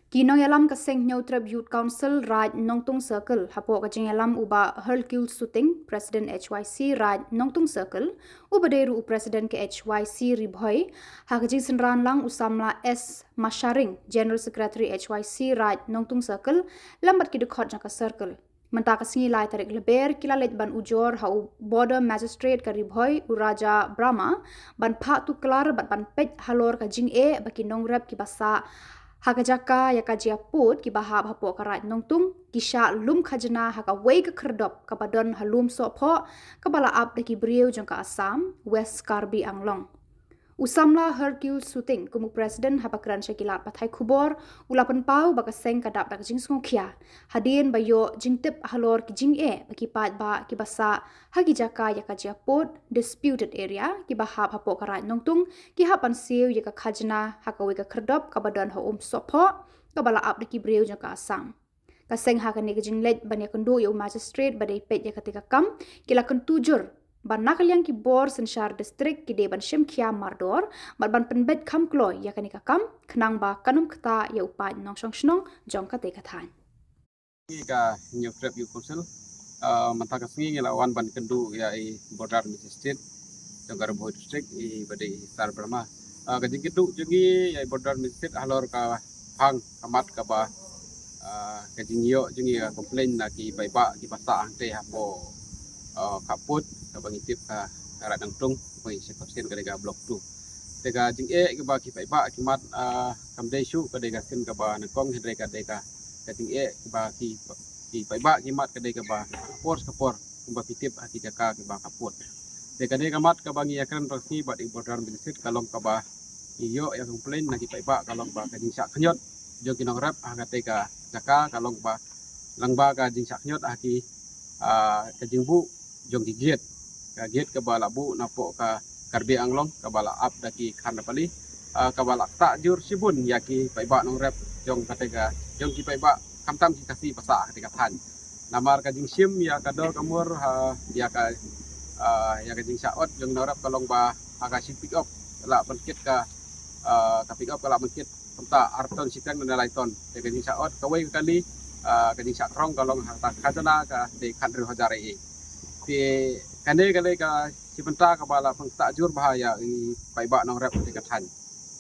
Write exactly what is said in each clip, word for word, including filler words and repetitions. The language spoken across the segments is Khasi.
Ki nongïalam ka Seng Hynñiewtrep Youth Council Raid Nongtung Circle, hapoh ka jingïalam u Bah Hercule Suting, President H Y C Raid Nongtung Circle, uba dei ruh u President ka H Y C Ri Bhoi, ha ka jingsynran lang u samla S Masharing, General Secretary H Y C Raid Nongtung Circle, lem bad ki dkhot jong ka circle. Mynta ka sngi lai tarik Lber ki la leit ban ujor ha u Border Magistrate ka Ri Bhoi u Raja Brahma, ban phah tuklar bad ban peit halor ka jingeh ba ki nongrep kiba sah ha ka jaka ïa ka jingïapud kiba hap hapoh ka Raid Nongtung, ki shah lum khajna ha kawei ka khyrdop kaba don ha Lum Sohphoh, kaba la ap da ki briew jong ka Assam, West Karbi Anglong. U samla Hercule Suting, kum u President haba kren sha ki lad pathai khubor, u la pynpaw ba ka seng ka dap da ka jingsngewkhia hadien ba ïoh jingtip halor ki jingeh ba ki paidbah kiba sah ha ki jaka ïa ka jingïapud, disputed area, kiba hap hapoh ka Raid Nongtung, ki hap ban siew ïa ka khajna ha kawei ka khyrdop kaba don ha Lum Sohphoh, kaba la ap da ki briew jong ka Assam. Ka seng ha kane ka jingleit ban ïakynduh ïa u magistrate ba dei peit ïa kata ka kam, ki la kyntu jur ba na ka liang ki bor synshar district ki dei ban shim khia mardor bad ban pynbeit kham kloi ïa kane ka kam, khnang ba kan ym ktah ïa u paid nongshong shnong jong kata ka thaiñ. Ka Hynñiewtrep Youth Council, ah, mynta ka sngi ngi la wan ban kynduh ïa i Border Magistrate jong ka Ri Bhoi District, i ba dei i Sar Brahma. Ah, ka jingkynduh jong ngi ïa i Border Magistrate halor ka phang ka mat kaba, ah, ka jingïoh jong ngi ka complaint na ki paidbah kiba sah hangtei hapoh, ah, Khappud, kaba ngi tip ka, ka Raid Nongtung, kaba ngi sha ka sien ka dei ka Block two. Te ka jingeh kaba ki paidbah ki mad, ah, kam dei shuh ka dei ka sien kaba nyngkong, hynrei ka dei ka, ka jingeh kaba ki, ki paidbah ki mad ka dei kaba por ka por, kumba phi tip ha ki jaka kiba Khappud. Te ka dei ka mat kaba ngi ïakren rong sngi bad i Border Magistrate ka long kaba ngi ïoh ïa ka complaint na ki paidbah ka long ba ka jingshah khñiot jong ki nongrep ha katei ka jaka ka long ba lyngba ka jingshah khñiot ha ki, ah, ka jingbuh jong ki gate. Ka gate kaba la buh napoh ka Karbi Anglong kaba la ap da ki khandapali, ah, kaba la ktah jur shibun ïa ki paidbah nongrep jong katei ka, jong ki paidbah khamtam ki Khasi ba sah ha katei ka thaiñ. Namar ka jingshim ïa ka dor ka mur ha ïa ka, ah, ïa ka jingshah ot jong nongrep ka long ba ha ka shi pickup la ban kit ka, ah, ka pickup ka la ban kit kumta ar ton shiteng ne lai ton. Te ka jingshah ot kawei ka kali, ah, ka jingshah krong ka long ha ka khajna ka dei khathynriew hajar ei ei. Te kane ka dei ka shi bynta kaba la pynktah jur bha ïa i paidbah nongrep katei ka thaiñ.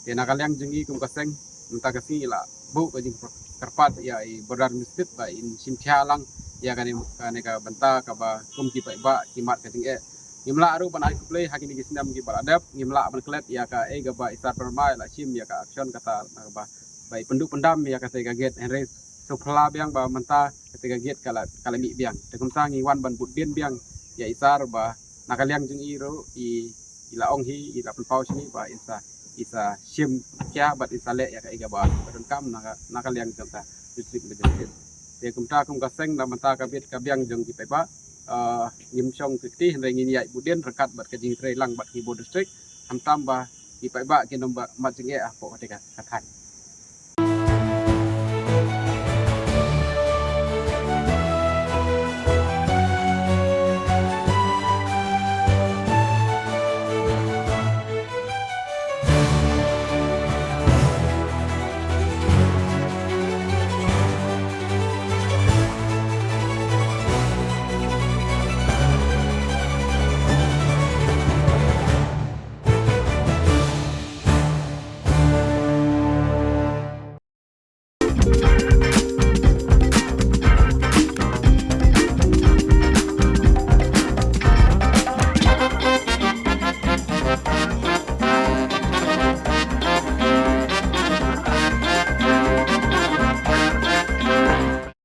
Te na ka liang jong ngi kum ka seng mynta ka sngi la buh ka jingkyrpad ïa i Border Magistrate ba in shim khia lang ïa kane, kane ka bynta kaba kum ki paidbah ki mad ka jingeh. Ngim lah ruh ban ai khublei ha kine ki snem kiba la dep, ngim lah ban klet ïa kaei kaba i Sar Brahma i la shim ïa ka action kata na kaba ba i pynduh pyndam ïa katei ka gate, hynrei sngewphylla biang ba mynta katei ka gate ka la, ka la mih biang. Te kumta ngi wan ban bud dien biang ïa i Sar ba na ka liang jong i ruh i, i la ong hi, i la pynpaw shane ba in sa, i sa shim khia bad in sa leh ïa kaei kaba donkam na ka, na ka liang jong ka District Magistrate. Te kumta kum ka seng na mynta ka bit ka biang jong ki paidbah, ah, ngim shong kti hynrei ngin ïaid bud dien ryngkat bad ka jingtrei lang bad ki bor district, khamtam ba ki paidbah kin ym ba mad jingeh hapoh katei ka, ka thaiñ.